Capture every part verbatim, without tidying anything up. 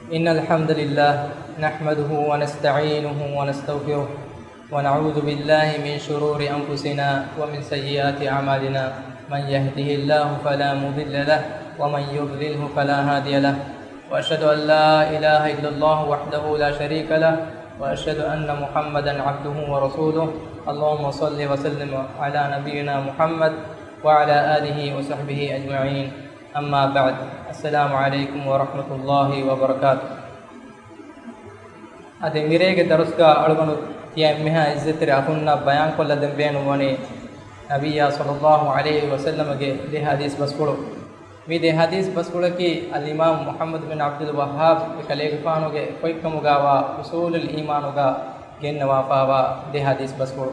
إن الحمد لله نحمده ونستعينه ونستغفره ونعوذ بالله من شرور أنفسنا ومن سيئات أعمالنا. من يهده الله فلا مضل له ومن يضلله فلا هادي له. وأشهد أن لا إله إلا الله وحده لا شريك له وأشهد أن محمدا عبده ورسوله. اللهم صل وسلم على نبينا محمد وعلى آله وصحبه أجمعين. أما بعد. السلام عليكم ورحمة الله وبركاته. އަދި މިރޭގެ ދަރުސްގަ އަޅުގަނޑު ތިޔަ އެންމެހާ އިއްޒަތްތެރި އަޚުންނަށް ބަޔާންކޮށްލަދެން ބޭނުންވަނީ، ނަބިއްޔާ ޞައްލައްލާހު ޢަލައިހި ވަސައްލަމަގެ ދެ ޙަދީޘް ބަސްފުޅު. މި ދެ ޙަދީޘް ބަސްފުޅަކީ އަލްއިމާމު މުޙައްމަދު ބިން ޢަބްދުލް ވައްހާބް އެކަލޭގެފާނުގެ ފޮތްކަމުގާވާ އުޞޫލުލް އީމާނުގާ ގެންނަވާފާވާ ދެ ޙަދީޘް ބަސްފުޅު.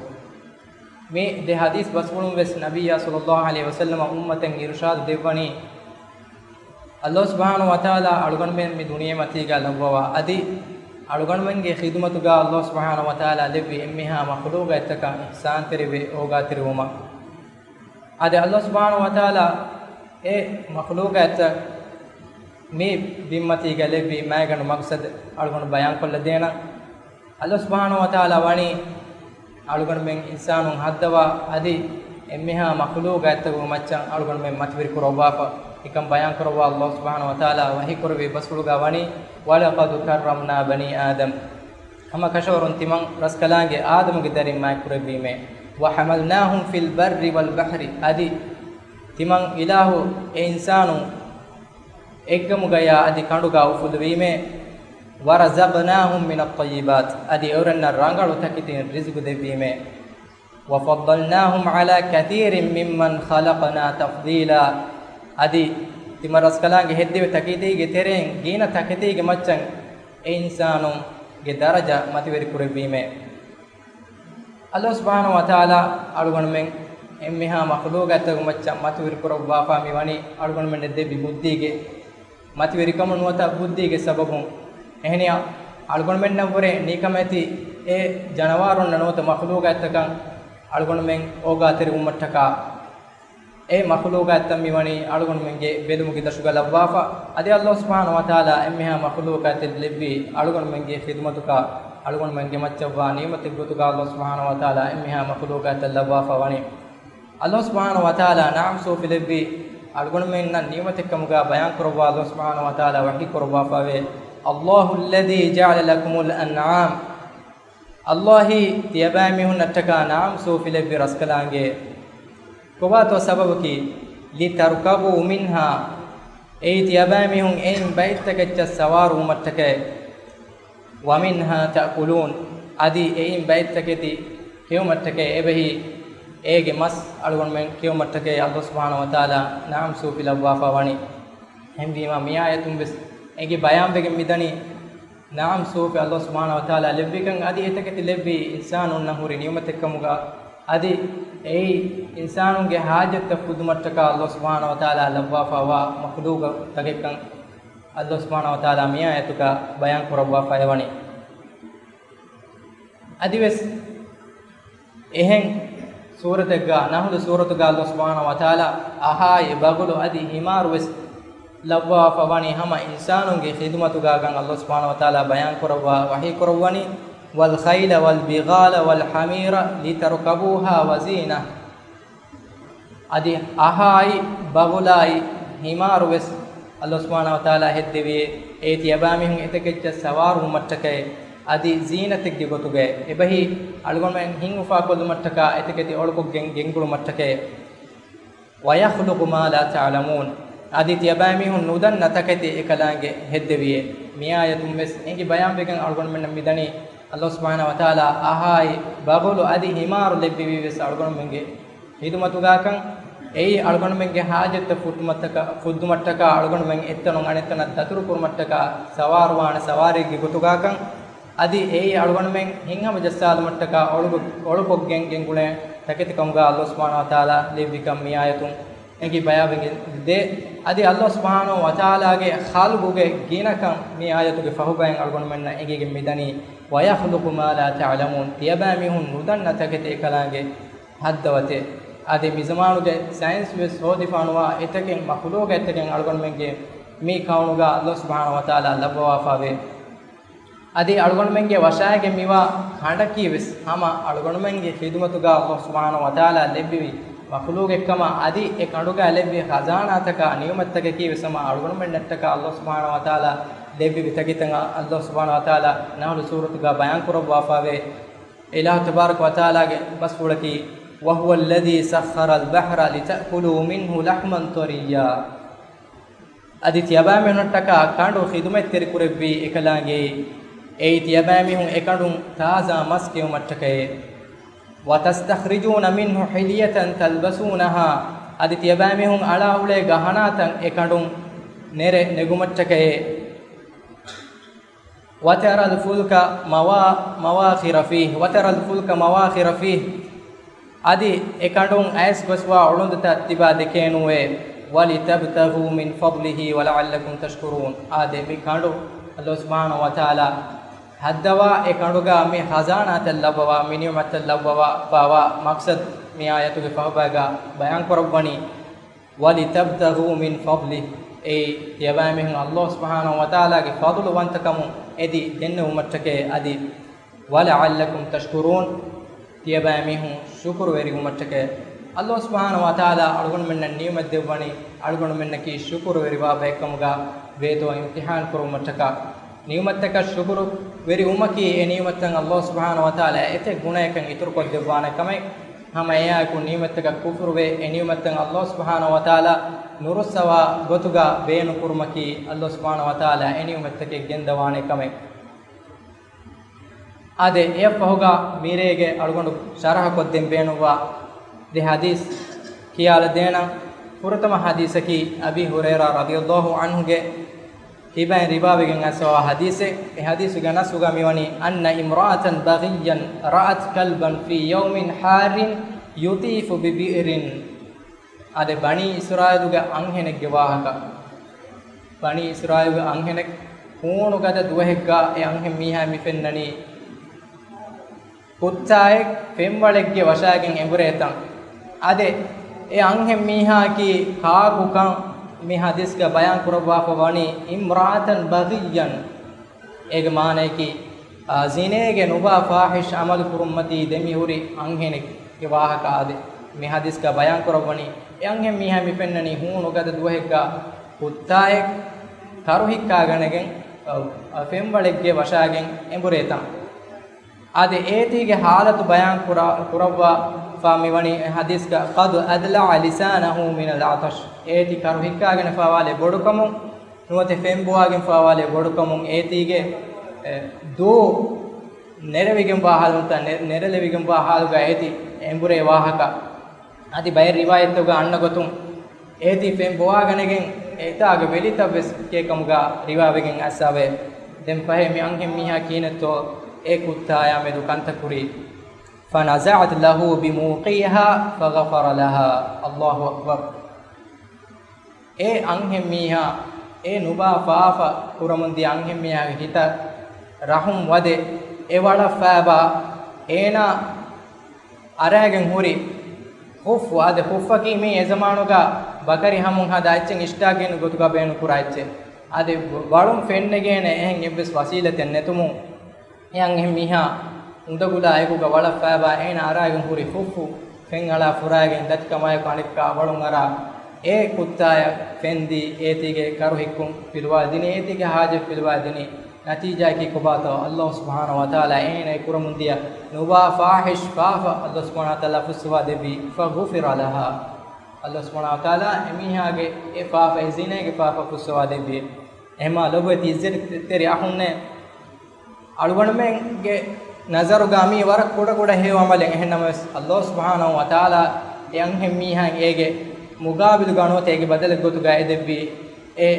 މި ދެ ޙަދީޘް ބަސްފުޅުން ވެސް ނަބިއްޔާ ޞައްލައްލާހު ޢަލައިހި ވަސައްލަމަ އުއްމަތަށް އިރުޝާދު ދެއްވަނީ، ﷲ ސުބްޙާނަހު ވަތަޢާލާ އަޅުގަނޑުމެން މި ދުނިޔެމަތީގަ ލައްވަވާ އަދި އަޅުގަނޑުމެންގެ ޚިދުމަތުގަ ﷲ ސުބްޙާނަހު ވަތަޢާލާ ލެއްވި އެންމެހާ މަޚްލޫޤާތްތަކަށް އިޙްސާންތެރިވެ އޯގާތެރިވުމަށް. އަދި ﷲ ސުބްޙާނަހު ވަތަޢާލާ އެ މަޚްލޫޤާތްތައް މި ބިންމަތީގަ ލެއްވި މައިގަނޑު މަޤްޞަދު އަޅުގަނޑު ބަޔާންކޮށްލަދޭނަން. ﷲ ސުބްޙާނަހު ވަތަޢާލާ ވަނީ އަޅުގަނޑުމެން އިންސާނުން ހައްދަވާ އަދި އެންމެހާ މަޚްލޫޤާތްތަކުގެ މައްޗަށް އަޅުގަނޑުމެން މަތިވެރި ކުރައްވާފަ. އެކަން ބަޔާންކުރައްވާ ﷲ ސުބްޙާނަހު ވަތަޢާލާ ވަޙީކުރެއްވި ބަސްފުޅުގަ ވަނީ، وَلَقَدْ كَرَّمْنَا بَنِي آدَمَ. ހަމަ ކަށަވަރުން ތިމަން ރަސްކަލާނގެ އާދަމުގެ ދަރިން މާތްކުރެއްވީމޭ. وَحَمَلْنَاهُمْ فِي الْبَرِّ وَالْبَحْرِ. އަދި ތިމަން އިލާހު އެ އިންސާނުން އެއްގަމުގަޔާ އަދި ކަނޑުގަ އުފުލުވީމޭ. وَرَزَقْنَاهُمْ مِنَ الطَّيِّبَاتِ. އަދި އެއުރެންނަށް ރަނގަޅު ތަކެތިން ރިޒުގު ދެއްވީމޭ. وَفَضَّلْنَاهُمْ عَلَى كَثِيرٍ مِّمَّنْ خَلَقْنَا تَفْضِيلًا. އަދި ތިމަން ރަސްކަލާނގެ ހެއްދެވި ތަކެތީގެ ތެރެއިން ގިނަ ތަކެތީގެ މައްޗަށް އެ އިންސާނުންގެ ދަރަޖަ މަތިވެރި ކުރެއްވީމޭ. ﷲ ސުބްޙާނަހު ވަތަޢާލާ އަޅުގަނޑުމެން އެންމެހާ މަޚްލޫޤާތްތަކުގެ މައްޗަށް މަތިވެރި ކުރައްވާފާ މި ވަނީ އަޅުގަނޑުމެންނަށް ދެއްވި ބުއްދީގެ މަތިވެރިކަމުން ނުވަތަ ބުއްދީގެ ސަބަބުން. އެހެނިހާ އަޅުގަނޑުމެންނަށްވުރެ ނިކަމެތި އެ ޖަނަވާރުންނަށް ނުވަތަ މަޚްލޫޤާތްތަކަށް އަޅުގަނޑުމެން އޯގާތެރިވުމަށްޓަކާ، އެ މަޚްލޫޤާތްތައް މިވަނީ އަޅުގަނޑުމެންގެ ބެލުމުގެ ދަށުގަ ލައްވާފަ. އަދި ﷲ ސުބްޙާނަހު ވަތަޢާލާ އެންމެހާ މަޚްލޫޤާތެއް ލެއްވީ އަޅުގަނޑުމެންގެ ޚިދުމަތުގަ، އަޅުގަނޑުމެންގެ މައްޗަށްވާ ނިޢުމަތެއް ގޮތުގަ ﷲ ސުބްޙާނަހު ވަތަޢާލާ އެންމެހާ މަޚްލޫޤާތްތައް ލައްވާފަ ވަނީ. ﷲ ސުބްޙާނަހު ވަތަޢާލާ ނަޢަމް ސޫފި ލެއްވީ އަޅުގަނޑުމެންނަށް ނިޢުމަތެއްކަމުގަ ބަޔާންކުރައްވާ ﷲ ސުބްޙާނަހު ވަތަޢާލާ ވަޙީކުރައްވާފަވޭ، اللَّهُ الَّذِي جَعَلَ لَكُمُ الْأَنْعَامَ. ﷲ އީ ތިޔަބައިމީހުންނަށްޓަކާ ނަޢަމް ސޫފިލެއްވި ރަސްކަލާނގެ. ކޮބާތޯ ސަބަބަކީ؟ لِتَرْكَبُوا مِنْهَا. އެއީ ތިޔަބައިމީހުން އެއިން ބައެއްތަކެއްޗަށް ސަވާރުވުމަށްޓަކައި. وَمِنْهَا تَأْكُلُونَ. އަދި އެއިން ބައެއްތަކެތި ކެއުމަށްޓަކައި އެބަހީ، އޭގެ މަސް އަޅުގަނޑުމެން ކެއުމަށްޓަކައި ﷲ ސުބްޙާނަހު ވަތަޢާލާ ނަޢަމް ސޫފިލައްވާފަ ވަނީ. އެހެންވީމާ މިއާޔަތުން ވެސް އެނގި ބަޔާންވެގެން މިދަނީ، ނަޢަމް ސޫފި ﷲ ސުބްޙާނަހު ވަތަޢާލާ ލެއްވިކަން އަދި އެތަކެތި ލެއްވީ އިންސާނުންނަށް ހުރި ނިޢުމަތެއްކަމުގަ އަދި އެއީ އިންސާނުންގެ ޙާޖަތްތައް ފުއްދުމަށްޓަކާ ﷲ ސުބްޙާނަހު ވަތަޢާލާ ލައްވާފައިވާ މަޚްލޫޤުތަކެއްކަން ﷲ ސުބްޙާނަހު ވަތަޢާލާ މިއާޔަތުގަ ބަޔާން ކުރައްވާފައިވަނީ. އަދިވެސް އެހެން ސޫރަތެއްގަ، ނަޙްލު ސޫރަތުގަ ﷲ ސުބްޙާނަހު ވަތަޢާލާ އަހާއި ބަޣުލު އަދި ހިމާރު ވެސް ލައްވާފަ ވަނީ ހަމަ އިންސާނުންގެ ޚިދުމަތުގަކަން ﷲ ސުބްޙާނަހު ވަތަޢާލާ ބަޔާން ކުރައްވާ ވަޙީ ކުރައްވަނީ، وَالْخَيْلَ وَالْبِغَالَ وَالْحَمِيرَ لِتَرْكَبُوهَا وَزِينَةً. އަދި އަހާއި ބަޣުލާއި ހިމާރު ވެސް ﷲ ސުބްޙާނަހު ވަތަޢާލާ ހެއްދެވިއޭ، އޭ ތިޔަބައިމީހުން އެތަކެއްޗަށް ސަވާރުވުމަށްޓަކައި، އަދި ޒީނަތެއްގެ ގޮތުގައި، އެބަހީ އަޅުގަނޑުމެން ހިތް އުފާކޮށްލުމަށްޓަކާ އެތަކެތި އޮޅުކޮށްގެން ގެންގުޅުމަށްޓަކައި. وَيَخْلُقُ مَا لَا تَعْلَمُونَ. އަދި ތިޔަބައިމީހުން ނުދަންނަ ތަކެތި އެކަލާނގެ ހެއްދެވިއޭ. މިއާޔަތުން ވެސް އެނގި ބަޔާންވެގެން އަޅުގަނޑުމެންނަށް މިދަނީ، ﷲ ސުބްޙާނަހު ވަތަޢާލާ އަހާއި ބަޣުލު އަދި ހިމާރު ލެއްވެވީ ވެސް އަޅުގަނޑުމެންގެ ޚިދުމަތުގަކަން، އެއީ އަޅުގަނޑުމެންގެ ޙާޖަތްތައް ފުއްދުމަށްޓަކާ، ފުއްދުމަށްޓަކާ އަޅުގަނޑުމެން އެއްތަނުން އަނެއްތަނަށް ދަތުރުކުރުމަށްޓަކާ ސަވާރުވާނެ ސަވާރީގެ ގޮތުގަކަން، އަދި އެއީ އަޅުގަނޑުމެން ހިތްހަމަޖައްސާލުމަށްޓަކާ އޮޅު-، އޮޅުކޮށްގެން ގެންގުޅޭ ތަކެތިކަމުގަ ﷲ ސުބްޙާނަހު ވަތަޢާލާ ލެއްވިކަން މިއާޔަތުން އެނގި ބަޔާންވެގެން ދޭ. އަދި ﷲ ސުބްޙާނަހު ވަތަޢާލާގެ ޚަލްޤުގެ ގިނަކަން މި އާޔަތުގެ ފަހުބައިން އަޅުގަނޑުމެންނަށް އެނގިގެން މިދަނީ، وَيَخْلُقُ مَا لَا تَعْلَمُونَ، ތިޔަބައިމީހުން ނުދަންނަ ތަކެތި އެކަލާނގެ ހައްދަވަތޭ. އަދި މިޒަމާނުގެ ސައިންސް ވެސް ހޯދިފާނުވާ އެތަކެއް މަޚްލޫޤާތްތަކެއް އަޅުގަނޑުމެންގެ މި ކައުނުގަ ﷲ ސުބްޙާނަހޫ ވަތަޢާލާ ލައްވަވާފަވޭ. އަދި އަޅުގަނޑުމެންގެ ވަށާއިގެން މިވާ ކަނޑަކީވެސް ހަމަ އަޅުގަނޑުމެންގެ ޚިދުމަތުގަ ﷲ ސުބްޙާނަހޫ ވަތަޢާލާ ލެއްވިވި މަޚުލޫގެއްކަމަށް، އަދި އެ ކަނޑުގަ ލެއްވި ޚަޒާނާތަކާ ނިޢުމަތްތަކަކީވެސް ހަމަ އަޅުގަނޑުމެންނަށްޓަކާ ﷲ ސުބްޙާނަހޫ ވަތަޢާލާ ލެއްވިވި ތަކެތިތައް. ﷲ ސުބްޙާނަހޫ ވަތަޢާލާ ނަޙްލު ސޫރަތުގަ ބަޔާން ކުރައްވާފަވޭ. އިލާހު ތަބާރަކަ ވަތަޢާލާގެ ބަސްފުޅަކީ، "وهو الذي سخر البحر لتأكلوا منه لحما طريا." އަދި ތިޔަބައިމީހުންނަށްޓަކާ ކަނޑު ޚިދުމަތްތެރި ކުރެއްވީ އެކަލާނގެއޭ. އެއީ ތިޔަބައިމީހުން އެކަނޑުން ތާޒާ މަސް ކެއުމަށްޓަކައޭ. "وتستخرجون منه حلية تلبسونها." އަދި ތިޔަބައިމީހުން އަޅާ އުޅޭ ގަހަނާތައް އެކަނޑުން ނެރެ ނެގުމަށްޓަކައޭ. "وترى الفلك موا-، مواخر فيه، وترى الفلك مواخر فيه." އަދި އެ ކަނޑުން އައިސް ގޮސްވާ އުޅުނދުތައް ތިބާ ދެކޭނުވޭ. "ولتبتغوا من فضله ولعلكم تشكرون." އާދެ، މި ކަނޑު ﷲ ސުބްޙާނަހޫ ވަތަޢާލާ ހައްދަވާ، އެ ކަނޑުގަ މި ޚަޒާނާތައް ލައްވަވާ، މި ނިޢުމަތްތައް ލައްވަވާފަވާ މަޤްޞަދު މި އާޔަތުގެ ފަހުބައިގަ ބަޔާން ކުރައްވަނީ. "ولتبتغوا من فضله." އެއީ، ތިޔަބައިމީހުން ﷲ ސުބްޙާނަހޫ ވަތަޢާލާގެ ފަޟުލުވަންތަކަމުން އެދި ދެންނެވުމަށްޓަކައޭ. އަދި، "ولعلكم تشكرون." ތިޔަބައިމީހުން ޝުކުރުވެރިވުމަށްޓަކައޭ. ﷲ ސުބްޙާނަހޫ ވަތަޢާލާ އަޅުގަނޑުމެންނަށް ނިޢުމަތް ދެއްވަނީ، އަޅުގަނޑުމެންނަކީ ޝުކުރުވެރިވާ ބައެއްކަމުގަ ވޭތޯ އިމްތިޙާން ކުރުވުމަށްޓަކާ. ނިޢުމަތްތަކަށް ޝުކުރުވެރިވުމަކީ، އެ ނިޢުމަތްތައް ﷲ ސުބްޙާނަހޫ ވަތަޢާލާ އެތައް ގުނަޔަކަށް އިތުރުކޮށްދެއްވާނެ ކަމެއް. ހަމަ އެއާއެކު ނިޢުމަތްތަކަށް ކުފުރުވެ، އެ ނިޢުމަތްތައް ﷲ ސުބްޙާނަހޫ ވަތަޢާލާ ނުރުއްސަވާ ގޮތުގަ ބޭނުންކުރުމަކީ، ﷲ ސުބްޙާނަހޫ ވަތަޢާލާ އެ ނިޢުމަތްތަކެއް ގެންދަވާނެ ކަމެއް. އާދެ، އެއަށްފަހުގަ މިރޭގެ އަޅުގަނޑު ޝަރަޙަކޮށްދޭން ބޭނުންވާ ދެ ޙަދީޘް ކިޔާލަދޭނަން. ފުރަތަމަ ޙަދީޘަކީ އަބީ ހުރައިރާ ރަޟިޔަﷲ ޢަންހުގެ ކިބައިން ރިވާވެގެން އައިސްފަވާ ޙަދީޘެއް. އެ ޙަދީޘުގެ ނަޞުގަ މިވަނީ، "أن امرأة بغيا رأت كلبا في يوم حار يطيف ببئر." އާދެ، ބަނީ އިސްރާއީލުގެ އަންހެނެއްގެ ވާހަކަ. ބަނީ އިސްރާއީލުގެ އަންހެނެއް ހޫނުގަދަ ދުވަހެއްގަ އެ އަންހެން މީހާ މި ފެންނަނީ ކުއްތާއެއް ފެންވަޅެއްގެ ވަށާގެން އެނބުރޭތަން. އާދެ، އެ އަންހެން މީހާއަކީ ކާކުކަން މި ޙަދީޘްގަ ބަޔާން ކުރައްވާފަ ވަނީ امرأة بغيا. އޭގެ މާނަޔަކީ، އާ، ޒިނޭގެ ނުބާ ފާޙިޝް ޢަމަލު ކުރުންމަތީ ދެމިހުރި އަންހެނެއްގެ ވާހަކަ. އާދެ، މި ޙަދީޘްގަ ބަޔާން ކުރައްވަނީ، އެ އަންހެން މީހާ މި ފެންނަނީ ހޫނުގަދަ ދުވަހެއްގަ ކުއްތާއެއް ކަރުހިއްކާގަނެގެން، އަ، އަ، ފެންވަޅެއްގެ ވަށާގެން އެނބުރޭތަން. އާދެ، އޭތީގެ ޙާލަތު ބަޔާން ކުރާ، ކުރައްވާފާ މިވަނީ ޙަދީޘްގަ، "قد أدلع لسانه من العطش." އޭތި ކަރުހިއްކާގަނެފާވާލެއް ބޮޑުކަމުން، ނުވަތަ ފެން ބޮވާގެންފާވާލެއް ބޮޑުކަމުން އޭތީގެ، އެ، ދޫ ނެރެވިގެންވާ ޙާލުންތަ، ނެ-، ނެރެލެވިގެންވާ ޙާލުގަ އޭތި އެނބުރޭ ވާހަކަ. އަދި ބައެއް ރިވާޔަތްތަކުގަ އަންނަ ގޮތުން އޭތި ފެން ބޮވާގަނެގެން އެތާގެ ވެލިތައް ވެސް ކޭ ކަމުގަ ރިވާވެގެން އައިސްފަވޭ. ދެން ފަހެ މި އަންހެން މީހާ ކިހިނެއްތޯ އެ ކުއްތާޔާ މެދު ކަންތައް ކުރީ؟ فنزعت له بموقعها فغفر لها. الله أكبر. އެ އަންހެން މީހާ، އެ ނުބާ ފާފަ ކުރަމުންދިޔަ އަންހެން މީހާގެ ހިތަށް ރަޙުމް ވަދެ، އެ ވަޅަށް ފައިބާ އޭނާ އަރާގެން ހުރި ޚުއްފު، އާދެ، ޚުއްފަކީ މީ އެ ޒަމާނުގަ ބަކަރި ހަމުން ހަދާ އެއްޗެއް އިޝްޓާކިން ގޮތުގަ ބޭނުން ކުރާ އެއްޗެއް. އާދެ، ވަޅުން ފެންނެގޭނެ އެހެން އެއްވެސް ވަސީލަތެއް ނެތުމުން، އެ އަންހެން މީހާ އުނދަގުލާ އެކުގަ ވަޅަށް ފައިބާ އޭނާ އަރާގެން ހުރި ޚުއްފު ފެން އަޅާ ފުރާގެން ދަތިކަމާއެކު އަނެއްކާ ވަޅުން އަރާ އެ ކުއްތާޔަށް ފެންދީ އޭތީގެ ކަރުހިއްކުން ފިލުވާ ދިނީ، އޭތީގެ ޙާޖަތް ފިލުވާ ދިނީ. ނަތީޖާއަކީ ކޮބާތޯ؟ ﷲ ސުބްޙާނަހޫ ވަތަޢާލާ އޭނާ ކުރަމުންދިޔަ ނުބާ ފާޙިޝް ފާފަ ﷲ ސުބްޙާނަހޫ ވަތަޢާލާ ފުއްސަވާ ދެއްވީ. فغفر لها. ﷲ ސުބްޙާނަހޫ ވަތަޢާލާ އެމީހާގެ އެ ފާފަ، އެ ޒިނޭގެ ފާފަ ފުއްސަވާ ދެއްވީ. އެހެމާ ލޮބުވެތި އިއްޒަތްތެރި އަޚުންނޭ، އަޅުގަނޑުމެންގެ ނަޒަރުގަ މީ ވަރަށް ކުޑަކުޑަ ހެޔޮ ޢަމަލެއް. އެހެންނަމަވެސް، ﷲ ސުބްޙާނަހޫ ވަތަޢާލާ އެ އަންހެން މީހާއަށް އޭގެ މުގާބިލުގަ ނުވަތަ އޭގެ ބަދަލެއް ގޮތުގަ އެދެއްވީ އެ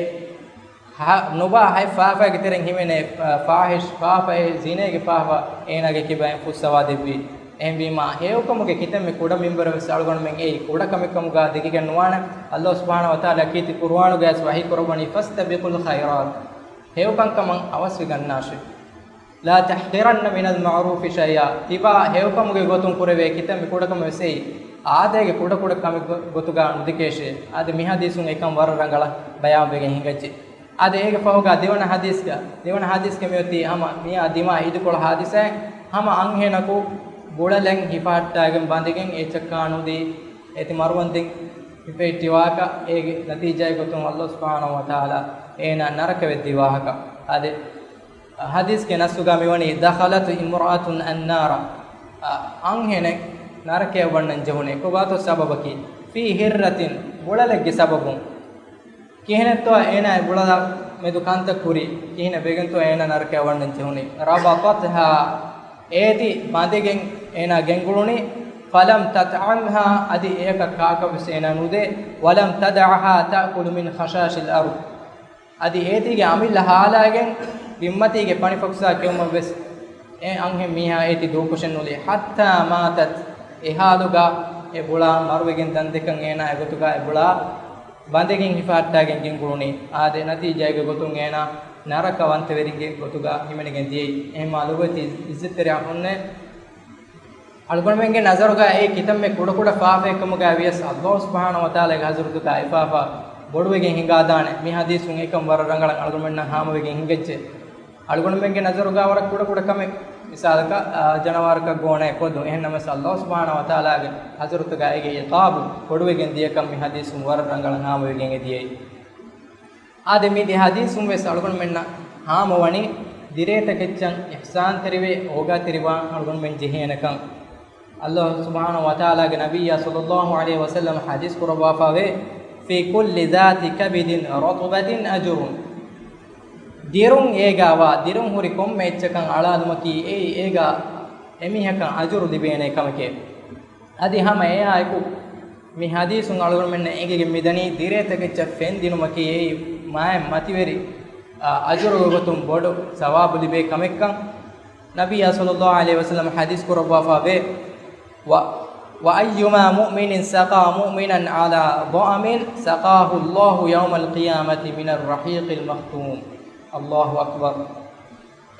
ހަ-، ނުބާ ހަތް ފާފައިގެ ތެރެއިން ހިމެނޭ، އަ، ފާޙިޝް ފާފައެއް، ޒިނޭގެ ފާފަ އޭނާގެ ކިބައިން ފުއްސަވާ ދެއްވީ. އެހެންވީމާ، ހެޔޮކަމުގެ ކިތަންމެ ކުޑަ މިންވަރަށް ވެސް އަޅުގަނޑުމެން އެއީ ކުޑަ ކަމެއް ކަމުގަ ދެކިގެން ނުވާނެ. ﷲ ސުބްޙާނަހޫ ވަތަޢާލާ ކީރިތި ޤުރުއާނުގައި ވެސް ވަޙީ ކުރައްވަނީ، "فاستبقوا الخيرات." ހެޔޮކަންކަމަށް އަވަސްވިގަންނާށޭ. "لا تحقرن من المعروف شيئا." ތިބާ ހެޔޮކަމުގެ ގޮތުން ކުރެވޭ ކިތަންމެ ކުޑަކަމެއް ވެސް އެއީ އާދައިގެ ކުޑަކުޑަ ކަމެއް ގޮ-، ގޮތުގަ ނުދެކޭށޭ. އާދެ، މި ޙަދީޘުން އެކަން ވަރަށް ރަނގަޅަށް ބަޔާންވެގެން ހިނގައްޖެ. އާދެ، އޭގެ ފަހުގަ ދެވަނަ ޙަދީޘްގަ، ދެވަނަ ޙަދީޘްގަ މިއޮތީ ހަމަ މިއާ ދިމާ އިދިކޮޅު ޙާދިސާއެއް. ހަމަ އަންހެނަކު ބުޅަލެއް ހިފަހައްޓާގެން ބަނދެގެން އެއްޗަކާ ނުދީ، އޭތި މަރުވަންދެން ހިފެހެއްޓި ވާހަކަ، އޭގެ ނަތީޖާގެ ގޮތުން ﷲ ސުބްޙާނަހޫ ވަތަޢާލާ އޭނާ ނަރަކަވެއްދި ވާހަކަ. އާދެ، ޙަދީޘްގެ ނައްޞުގަ މިވަނީ، دخلت امرأة النار، އަ، އަންހެނެއް ނަރަކަޔަށް ވަންނަން ޖެހުނޭ. ކޮބާތޯ ސަބަބަކީ؟ في هرة، ބުޅަލެއްގެ ސަބަބުން. ކިހިނެއްތޯ އޭނާ އެ ބުޅަލާ މެދު ކަންތައް ކުރީ؟ ކިހިނެއް ވެގެންތޯ އޭނާ ނަރަކަޔަށް ވަންނަން ޖެހުނީ؟ ربطتها، އޭތި ބަނދެގެން އޭނާ ގެންގުޅުނީ. فلم تطعمها، އަދި އެޔަކަށް ކާކަށްވެސް އޭނާ ނުދޭ. ولم تدعها تأكل من خشاش الأرض، އަދި އޭތީގެ އަމިއްލަ ހާލާގެން ބިންމަތީގެ ފަނިފަކުސާ ކެއުމަށްވެސް އެ އަންހެން މީހާ އޭތި ދޫކޮށެއް ނުލީ. حتى ماتت، އެ ހާލުގަ އެ ބުޅާ މަރުވެގެން ދަންދެކަން އޭނާ އެގޮތުގަ އެ ބުޅާ ބަނދެގެން ހިފަހައްޓާގެން ގެންގުޅުނީ. އާދެ، ނަތީޖާގެ ގޮތުން އޭނާ ނަރަކަވަންތަވެރިންގެ ގޮތުގަ ހިމެނިގެން ދިޔައީ. އެހެންމާ ލޮބުވެތި އިއްޒަތްތެރި އަޚުންނޭ، އަޅުގަނޑުމެންގެ ނަޒަރުގަ އެ ކިތަންމެ ކުޑަކުޑަ ފާފައެއްކަމުގައި ވިޔަސް، ﷲ ސުބްޙާނަހޫ ވަތަޢާލާގެ ޙަޟްރަތުގަ އެ ފާފަ ބޮޑުވެގެން ހިނގާދާނެ. މި ޙަދީޘުން އެކަން ވަރަށް ރަނގަޅަށް އަޅުގަނޑުމެންނަށް ހާމަވެގެން ހިނގައްޖެ. އަޅުގަނޑުމެންގެ ނަޒަރުގަ ވަރަށް ކުޑަކުޑަ ކަމެއް، މިސާލަކަށް، އާ، ޖަނަވާރަކަށް ގޯނައެއް ކޮށްލުން. އެހެންނަމަވެސް، ﷲ ސުބްޙާނަހޫ ވަތަޢާލާގެ ޙަޟްރަތުގަ އޭގެ ޢިޤާބު ބޮޑުވެގެން ދިޔަކަން މި ޙަދީޘުން ވަރަށް ރަނގަޅަށް ހާމަވެގެން އެދިޔައީ. އާދެ، މި ދެ ޙަދީޘުން ވެސް އަޅުގަނޑުމެންނަށް ހާމަވަނީ ދިރޭތަކެއްޗަށް އިޙްސާންތެރިވެ އޯގާތެރިވާން އަޅުގަނޑުމެން ޖެހޭނެކަން. ﷲ ސުބްޙާނަހޫ ވަތަޢާލާގެ ނަބިއްޔާ ޞައްލައްލާހު ޢަލައިހި ވަސައްލަމަ ޙަދީޘް ކުރައްވާފައިވޭ، في كل ذات كبد رطبة أجر. ދިރުން އޭގާވާ، ދިރުން ހުރި ކޮންމެ އެއްޗަކަށް އަޅާލުމަކީ އެއީ އޭގާ އެމީހަކަށް އަޖުރު ލިބޭނޭ ކަމެކޭ. އަދި ހަމަ އެއާއެކު، މި ޙަދީޘުން އަޅުގަނޑުމެންނަށް އެނގިގެން މިދަނީ، ދިރޭތަކެއްޗަށް ފެން ދިނުމަކީ އެއީ މާތް މަތިވެރި، އަ، އަޖުރުގެ ގޮތުން ބޮޑު ސަވާބު ލިބޭ ކަމެއްކަން. ނަބިއްޔާ ޞައްލައްލާހު ޢަލައިހި ވަސައްލަމަ ޙަދީޘް ކުރައްވާފައިވޭ، و، وأيما مؤمن سقى مؤمنا على ظمأ سقاه الله يوم القيامة من الرحيق المختوم. الله أكبر.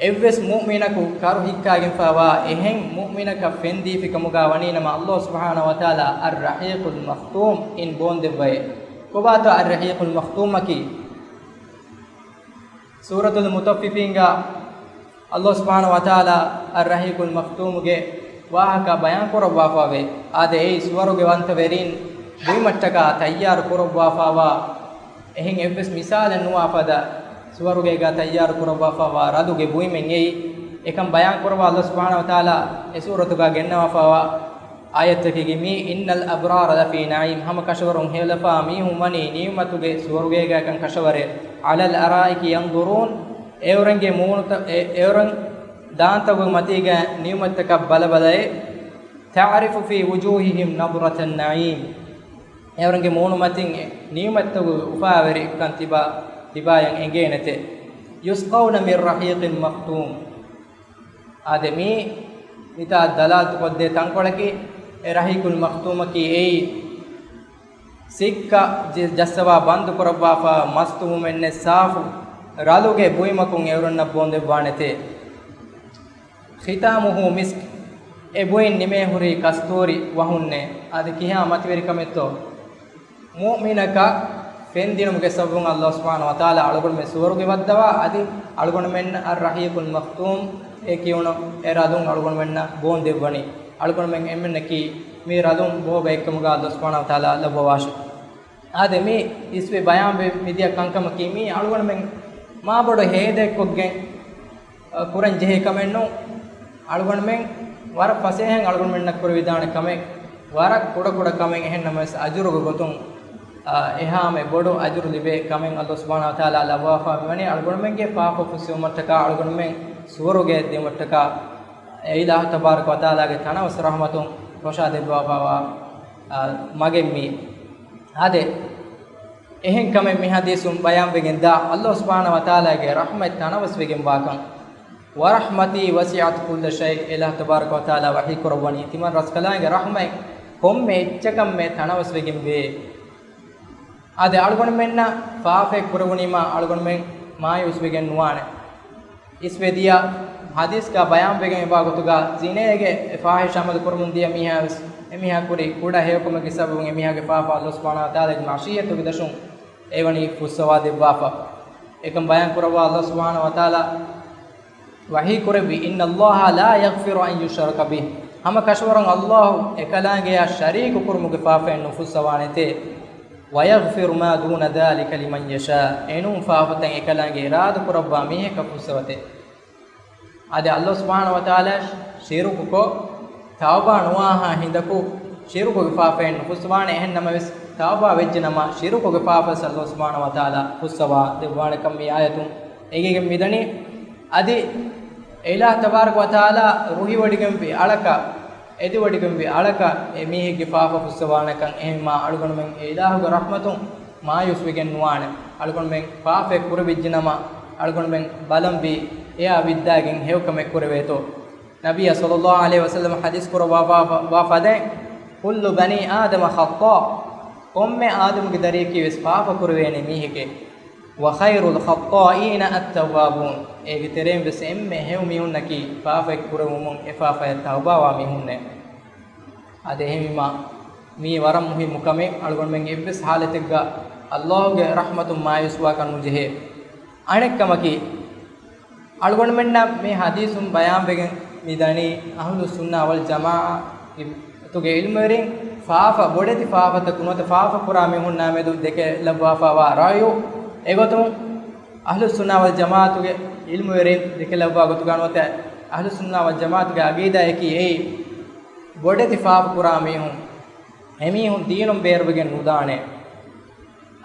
އެއްވެސް މުއުމިނަކު ކަރު ހިއްކާގެންފައިވާ އެހެން މުއުމިނަކަށް ފެން ދީފި ކަމުގަ ވަނީނަމަ، ﷲ ސުބްޙާނަހޫ ވަތަޢާލާ އައްރަޙީޤުލް މަޚްތޫމް އިން ބޯންދެއްވައޭ. ކޮބާތޯ އައްރަޙީޤުލް މަޚްތޫމަކީ؟ ސޫރަތުލް މުޠައްފިފީންގަ ﷲ ސުބްޙާނަހޫ ވަތަޢާލާ އައްރަޙީޤުލް މަޚްތޫމުގެ ވާހަކަ ބަޔާން ކުރައްވާފައިވޭ. އާދެ، އެއީ ސުވަރުގެ ވަންތަވެރީން ބުއިމަށްޓަކާ ތައްޔާރު ކުރައްވާފައިވާ އެހެން އެއްވެސް މިސާލެއް ނުވާ ފަދަ، ސުވަރުގޭގަ ތައްޔާރު ކުރައްވާފައިވާ ރަލުގެ ބުއިމެއް އެއީ. އެކަން ބަޔާން ކުރައްވާ ﷲ ސުބްޙާނަހޫ ވަތަޢާލާ އެ ސޫރަތުގަ ގެންނަވާފައިވާ އާޔަތަކީގެ މީ، إن الأبرار لفي نعيم، ހަމަ ކަށަވަރުން ހެޔޮލަފާ މީހުން ވަނީ ނިޢުމަތުގެ ސުވަރުގޭގައިކަން ކަށަވަރެއް، على الأرائك ينظرون، އެއުރެންގެ މޫނުތަ-، އެ-، އެއުރެން ދާންތަކުގެ މަތީގަ ނިޢުމަތްތަކަށް ބަލަބަލައޭ، تعرف في وجوههم نضرة النعيم، އެއުރެންގެ މޫނުމަތިން ނިޢުމަތްތަކުގެ އުފާވެރިކަން ތިބާ، ތިބާޔަށް އެނގޭނެތެ. يسقون من رحيق مختوم. އާދެ، މީ މިތާ ދަލާލަތު ކޮށްދޭ ތަންކޮޅަކީ، އެ ރަޙީޤުލް މަޚްތޫމަކީ އެއީ ސިއްކަ ޖެ-، ޖައްސަވާ ބަންދު ކުރައްވާފަ މަސްތުވުމެއްނެތް ސާފު ރަލުގެ ބުއިމަކުން އެއުރެންނަށް ބޯންދެއްވާނެތޭ. ختامه مسك، އެ ބުއިން ނިމޭ ހުރީ ކަސްތޫރި ވަހުންނޭ. އަދި ކިހާ މަތިވެރިކަމެއްތޯ؟ މުއުމިނަކަށް ފެންދިނުމުގެ ސަބަބުން ﷲ ސުބްޙާނަހޫ ވަތަޢާލާ އަޅުގަނޑުމެން ސުވަރުގެ ވައްދަވާ، އަދި އަޅުގަނޑުމެން އައްރަޙީޤުލް މަޚްތޫމް އެ ކިޔުނު އެ ރަލުން އަޅުގަނޑުމެންނަށް ބޯން ދެއްވަނީ. އަޅުގަނޑުމެން އެންމެންނަކީ މި ރަލުން ބޯ ބައެއްކަމުގަ ﷲ ސުބްޙާނަހޫ ވަތަޢާލާ ލައްވަވާށި. އާދެ، މި އިސްވެ ބަޔާންވެ މިދިޔަ ކަންކަމަކީ، މީ އަޅުގަނޑުމެން މާބޮޑު ހޭދައެއްކޮށްގެން ކުރަން ޖެހޭ ކަމެއް ނޫން. އަޅުގަނޑުމެން ވަރަށް ފަސޭހައިން އަޅުގަނޑުމެންނަށް ކުރެވިދާނެ ކަމެއް، ވަރަށް ކުޑަކުޑަ ކަމެއް، އެހެންނަމަވެސް އަޖުރުގެ ގޮތުން، އާ، އެހާމެ ބޮޑު އަޖުރު ލިބޭ ކަމެއް ﷲ ސުބްޙާނަހޫ ވަތަޢާލާ ލައްވާފަ މިވަނީ. އަޅުގަނޑުމެންގެ ފާފަ ފުއްސެވުމަށްޓަކާ، އަޅުގަނޑުމެން ސުވަރުގެ ދިއުމަށްޓަކާ، އެ އިލާހު ތަބާރަކަ ވަތަޢާލާގެ ތަނަވަސް ރަޙްމަތުން ފަށާ ދެއްވާފައިވާ، އާ، މަގެއް މީ. އާދެ، އެހެން ކަމެއް މި ޙަދީޘުން ބަޔާންވެގެން ދާ، ﷲ ސުބްޙާނަހޫ ވަތަޢާލާގެ ރަޙްމަތް ތަނަވަސްވެގެންވާކަން. ورحمتي وسعت كل شيء، އިލާހު ތަބާރަކަ ވަތަޢާލާ ވަޙީ ކުރައްވަނީ، ތިމަން ރަސްކަލާނގެ ރަޙްމަތް ކޮންމެ އެއްޗަކަށްމެ ތަނަވަސްވެގެންވޭ. އާދެ، އަޅުގަނޑުމެންނަށް ފާފައެއް ކުރެވުނީމާ އަޅުގަނޑުމެން މާޔޫސްވެގެން ނުވާނެ. އިސްވެ ދިޔަ ޙަދީޘްގަ ބަޔާންވެގެން އެބާ ގޮތުގަ، ޒިނޭގެ ފާޙިޝް ޢަމަލު ކުރަމުން ދިޔަ މީހާ ވެސް، އެމީހާ ކުރި ކުޑަ ހެޔޮކަމެއްގެ ސަބަބުން އެމީހާގެ ފާފަ ﷲ ސުބްޙާނަހޫ ވަތަޢާލާގެ މަޝީއަތުގެ ދަށުން އެވަނީ ފުއްސަވާ ދެއްވާފަ. އެކަން ބަޔާން ކުރައްވާ ﷲ ސުބްޙާނަހޫ ވަތަޢާލާ ވަޙީ ކުރެއްވި، إن الله لا يغفر أن يشرك به، ހަމަ ކަށަވަރުން ﷲ އެކަލާނގެޔާ ޝަރީކު ކުރުމުގެ ފާފައެއް ނުފުއްސަވާނެތޭ، ويغفر ما دون ذلك لمن يشاء، އެނޫން ފާފަތައް އެކަލާނގެ އިރާދަ ކުރައްވާ މީހަކަށް ފުއްސަވަތޭ. އަދި ﷲ ސުބްޙާނަހޫ ވަތަޢާލާ ޝިރުކުކޮށް، ތައުބާ ނުވާހާ ހިނދަކު ޝިރުކުގެ ފާފައެއް ނުފުއްސަވާނެ. އެހެން ނަމަވެސް، ތައުބާ ވެއްޖެ ނަމަ، ޝިރުކުގެ ފާފަ ވެސް ﷲ ސުބްޙާނަހޫ ވަތަޢާލާ ފުއްސަވާ ދެއްވާނެކަން މި އާޔަތުން އެނގިގެން މިދަނީ. އަދި އެ އިލާހު ތަބާރަކަ ވަތަޢާލާ ރުހިވޮޑިގެންވި އަޅަކަށް، އެދިވޮޑިގެންވި އަޅަކަށް އެ މީހެއްގެ ފާފަ ފުއްސަވާނެކަން. އެހެންމާ އަޅުގަނޑުމެން އެ އިލާހުގެ ރަޙްމަތުން މާޔޫސްވެގެން ނުވާނެ. އަޅުގަނޑުމެން ފާފައެއް ކުރެވިއްޖެ ނަމަ، އަޅުގަނޑުމެން ބަލަންވީ އެއާ ވިއްދާގެން ހެޔޮކަމެއް ކުރެވޭތޯ. ނަބިއްޔާ ޞައްލައްލާހު ޢަލައިހި ވަސައްލަމަ ޙަދީޘް ކުރައްވާ، ވާ، ވާ ފަދައިން، كل بني آدم خطاء، ކޮންމެ އާދަމުގެ ދަރިޔަކީ ވެސް ފާފަ ކުރެވޭނެ މީހެކޭ. وخير الخطائين التوابون، އޭގެ ތެރެއިން ވެސް އެންމެ ހެޔޮ މީހުންނަކީ ފާފައެއް ކުރެވުމުން އެ ފާފަޔަށް ތައުބާވާ މީހުންނޭ. އަދި އެހެންވީމާ، މީ ވަރަށް މުހިއްމު ކަމެއް. އަޅުގަނޑުމެން އެއްވެސް ޙާލަތެއްގަ ﷲ ގެ ރަޙްމަތުން މާޔޫސްވާކަށް ނުޖެހޭ. އަނެއް ކަމަކީ، އަޅުގަނޑުމެންނަށް މި ޙަދީޘުން ބަޔާންވެގެން މިދަނީ، އަހުލުއްސުންނާ ވަލްޖަމާޢަތުގެ ޢިލްމުވެރިން ފާފަ، ބޮޑެތި ފާފަތަކު ނުވަތަ ފާފަ ކުރާ މީހުންނާ މެދު ދެކެލައްވާފައިވާ ރައުޔު. އެގޮތުން އަހްލުއްސުންނާ ވަލްޖަމާޢަތުގެ ޢިލްމުވެރިން ދެކެލައްވާ ގޮތުގަ ނުވަތަ އަހްލުއްސުންނާ ވަލްޖަމާޢަތުގެ ޢަގީދާއަކީ އެއީ، ބޮޑެތި ފާފަ ކުރާ މީހުން، އެމީހުން ދީނުން ބޭރުވެގެން ނުދާނެ.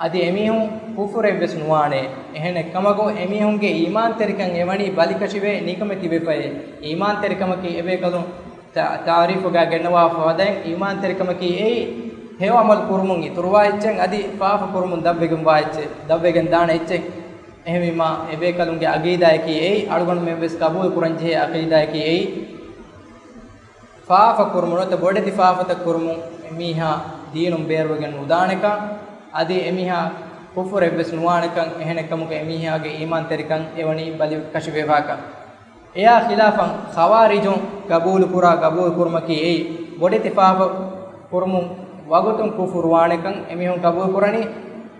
އަދި އެމީހުން ކުފުރެއްވެސް ނުވާނެ. އެހެނެއްކަމަކު، އެމީހުންގެ އީމާންތެރިކަން އެވަނީ ބަލިކަށިވެ ނިކަމެތިވެފައޭ. އީމާންތެރިކަމަކީ އެބޭކަލުން ތަ-، ތަޢުރީފުގަ ގެންނަވާފަ ވަދައިން، އީމާންތެރިކަމަކީ އެއީ، ހެޔޮ ޢަމަލު ކުރުމުން އިތުރުވާ އެއްޗެއް، އަދި ފާފަ ކުރުމުން ދަށްވެގެންވާ އެއްޗެއް، ދަށްވެގެން ދާނެ އެއްޗެއް. އެހެންވީމާ، އެބޭކަލުންގެ ޢަގީދާއަކީ އެއީ، އަޅުގަނޑުމެން ވެސް ޤަބޫލު ކުރަންޖެހޭ ޢަޤީދާއަކީ އެއީ، ފާފަ ކުރުމުން ނުވަތަ ބޮޑެތި ފާފަތައް ކުރުމުން އެމީހާ ދީނުން ބޭރުވެގެން ނުދާނެކަން، އަދި އެމީހާ ކުފުރެއްވެސް ނުވާނެކަން، އެހެނެއްކަމުގަ އެމީހާގެ އީމާންތެރިކަން އެވަނީ ބަލިކަށިވެފާކަން. އެއާ ޚިލާފަށް، ޚަވާރިޖުން ޤަބޫލުކުރާ ޤަބޫލު ކުރުމަކީ އެއީ، ބޮޑެތި ފާފަ ކުރުމުން ވަގުތުން ކުފުރުވާނެކަން އެމީހުން ޤަބޫލު ކުރަނީ،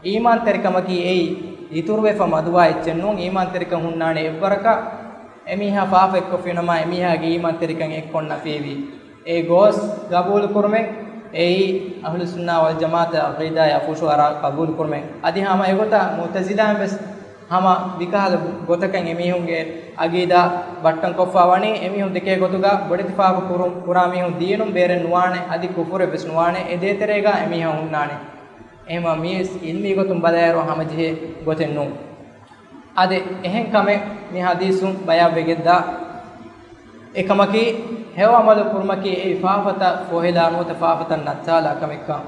އީމާންތެރިކަމަކީ އެއީ، އިތުރުވެފަ މަދުވާ އެއްޗެއް ނޫން، އީމާންތެރިކަން ހުންނާނެ އެއްވަރަކަށް، އެމީހާ ފާފައެއްކޮށްފިނަމަ، އެމީހާގެ އީމާންތެރިކަން އެއްކޮށް ނަފީވީ. އެ ގޯސް ގަބޫލުކުރުމެއް އެއީ، އަހްލުއްސުންނާ ވަލްޖަމާޢަތަށް ޢަޤީދާއާ ފުށުއަރާ ޤަބޫލުކުރުމެއް. އަދި ހަމަ އެގޮތަށް މުޢުތަޒިލާއިން ވެސް ހަމަ މިކަހަލަ ގޮތަކަށް އެމީހުންގެ ޢަޤީދާ ބައްޓަން ކޮށްފަ ވަނީ، އެމީހުން ދެކޭ ގޮތުގަ ބޮޑެތި ފާފަ ކުރު-، ކުރާ މީހުން ދީނުން ބޭރެއް ނުވާނެ، އަދި ކުފުރެއް ވެސް ނުވާނެ، އެ ދޭތެރޭގަ އެމީހާ ހުންނާނެ. އެހެންވީމާ މީވެސް ޢިލްމީ ގޮތުން ބަލާއިރު ހަމަޖެހޭ ގޮތެއް ނޫން. އަދި އެހެން ކަމެއް މި ޙަދީޘުން ބަޔާންވެގެންދާ އެކަމަކީ، ހެޔޮ ޢަމަލު ކުރުމަކީ އެއީ ފާފަތައް ފޮހެލާ ނުވަތަ ފާފަތައް ނައްތާލާ ކަމެއްކަން.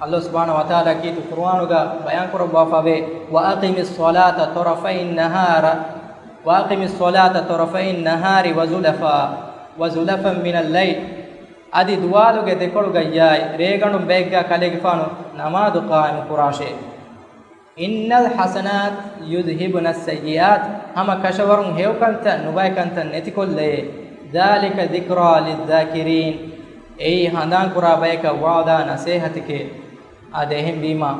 ﷲ ސުބްޙާނަހޫ ވަތަޢާލާ ކީރިތި ޤުރުއާނުގަ ބަޔާން ކުރައްވާފައިވޭ، وأقم الصلاة طرفي النهار، وأقم الصلاة طرفي النهار وزلفا، وزلفا من الليل. އަދި ދުވާލުގެ ދެކޮޅުގައްޔާއި، ރޭގަނޑުން ބައެއްގާ ކަލޭގެފާނު ނަމާދު ޤާއިމު ކުރާށޭ. إن الحسنات يذهبن السيئات، ހަމަ ކަށަވަރުން ހެޔޮކަންތައް ނުބައިކަންތައް ނެތިކޮށްލައޭ. ذلك ذكرى للذاكرين، އެއީ ހަނދާންކުރާ ބަޔަކަށް ވަޢުދާ ނަޞޭޙަތެކޭ. އާދެ، އެހެންވީމާ،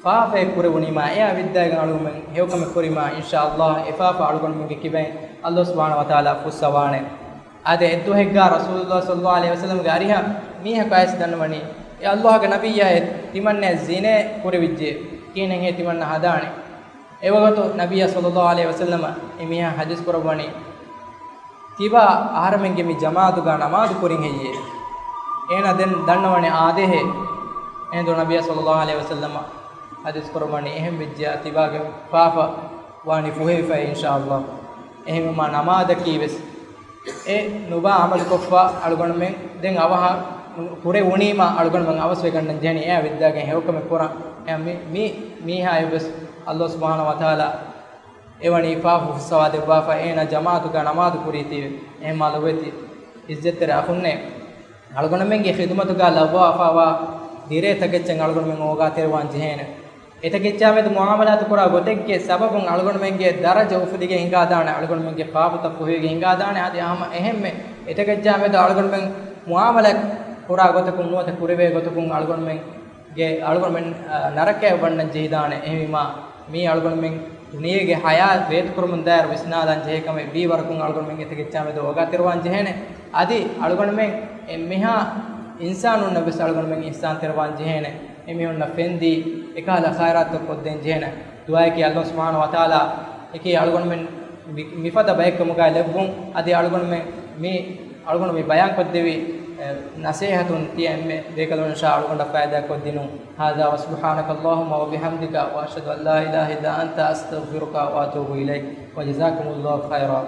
ފާފައެއް ކުރެވުނީމާ، އެއާ ވިއްދާގެން އަޅުގަނޑުމެން ހެޔޮކަމެއް ކުރީމާ، އިންޝާﷲ އެ ފާފަ އަޅުގަނޑުމެންގެ ކިބައިން ﷲ ސުބްޙާނަހޫ ވަތަޢާލާ ފުއްސަވާނެ. އާދެ، އެއްދުވަހެއްގާ ރަސޫލުﷲ ޞައްލައްލާހު ޢަލައިހި ވަސައްލަމްގެ އަރިހަށް މީހަކު އައިސް ދަންނަވަނީ، އޭ ﷲގެ ނަބިއްޔާއޭ، ތިމަންނައަށް ޒިނޭ ކުރެވިއްޖެ، ކިހިނެއްހޭ ތިމަންނަ ހަދާނެ؟ އެވަގުތު ނަބިއްޔާ ޞައްލައްލާހު ޢަލައިހި ވަސައްލަމަ އެމީހާ ޙަދީޘް ކުރައްވަނީ، ތިބާ އަހަރެމެންގެ މި ޖަމާޢަތުގާ ނަމާދު ކުރިން ހެއްޔޭ؟ އޭނާ ދެން ދަންނަވަނީ އާދޭހޭ. އެހިނދު ނަބިއްޔާ ޞައްލައްލާހު ޢަލައިހި ވަސައްލަމަ ޙަދީޘް ކުރައްވަނީ، އެހެން ވެއްޖެޔާ ތިބާގެ ފާފަ ވާނީ ފުހެވިފައޭ އިންޝާﷲ. އެހެންވީމާ ނަމާދަކީ ވެސް އެ ނުބާ ޢަމަލުކޮށްފަ އަޅުގަނޑުމެން ދެން އަވަހަށް ކުރެވުނީމާ އަޅުގަނޑުމެން އަވަސްވެގަންނަން ޖެހެނީ އެއާ ވިއްދާގެން ހެޔޮކަމެއް ކުރަން. އެ މި، މި މީހާއެއް ވެސް ﷲ ސުބްޙާނަހޫ ވަތަޢާލާ އެވަނީ ފާފަ ފުއްސަވާ ދެއްވާފަ އޭނާ ޖަމާޢަތުގާ ނަމާދު ކުރީތީވެ. އެހެންމާ ލޮބުވެތި ޢިއްޒަތްތެރި އަޚުންނޭ، އަޅުގަނޑުމެންގެ ޚިދުމަތުގާ ލައްވާފައިވާ ދިރޭ ތަކެއްޗަށް އަޅުގަނޑުމެން އޯގާތެރިވާން ޖެހޭނެ. އެތަކެއްޗާ މެދު މުޢާމަލާތު ކުރާ ގޮތެއްގެ ސަބަބުން އަޅުގަނޑުމެންގެ ދަރަޖަ އުފުލިގެން ހިނގާދާނެ، އަޅުގަނޑުމެންގެ ފާފަތައް ފުހެވިގެން ހިނގާދާނެ. އަދި ހަމަ އެހެންމެ އެތަކެއްޗާ މެދު އަޅުގަނޑުމެން މުޢާމަލާތް ކުރާ ގޮތަކުން ނުވަތަ ކުރެވޭ ގޮތަކުން އަޅުގަނޑުމެންގެ، އަޅުގަނޑުމެން، އަ، ނަރަކަޔަށް ވަންނަން ޖެހިދާނެ. އެހެންވީމާ މީ އަޅުގަނޑުމެން ދުނިޔޭގެ ޙަޔާތް ވޭތުކުރަމުން ދާއިރު ވިސްނާލަން ޖެހޭ ކަމެއް ވީ ވަރަކުން އަޅުގަނޑުމެން އެތަކެއްޗާމެދު ވަގާތެރިވާން ޖެހޭނެ. އަދި އަޅުގަނޑުމެން އެންމެހާ އިންސާނުންނަށް ވެސް އަޅުގަނޑުމެން އިޙްސާންތެރިވާން ޖެހޭނެ. އެމީހުންނަށް ފެންދީ އެކަހަލަ ޚައިރާތްތައް ކޮށްދޭން ޖެހޭނެ. ދުޢާއަކީ އަﷲ ސުބްޙާނަހޫ ވަތަޢާލާ އެކީ އަޅުގަނޑުމެން މި-، މިފަދަ ބައެއްކަމުގައި ލެއްވުން، އަދި އަޅުގަނޑުމެން މި، އަޅުގަނޑު މި ބަޔާންކޮށްދެވި، އެ، ނަޞޭޙަތުން ތިޔަ އެންމެ ބޭކަލުންނަށާ އަޅުގަނޑަށް ފައިދާ ކޮށްދިނުން. هذا وسبحانك اللهم وبحمدك وأشهد أن لا إله إلا أنت أستغفرك وأتوب إليك وجزاكم الله خيرا.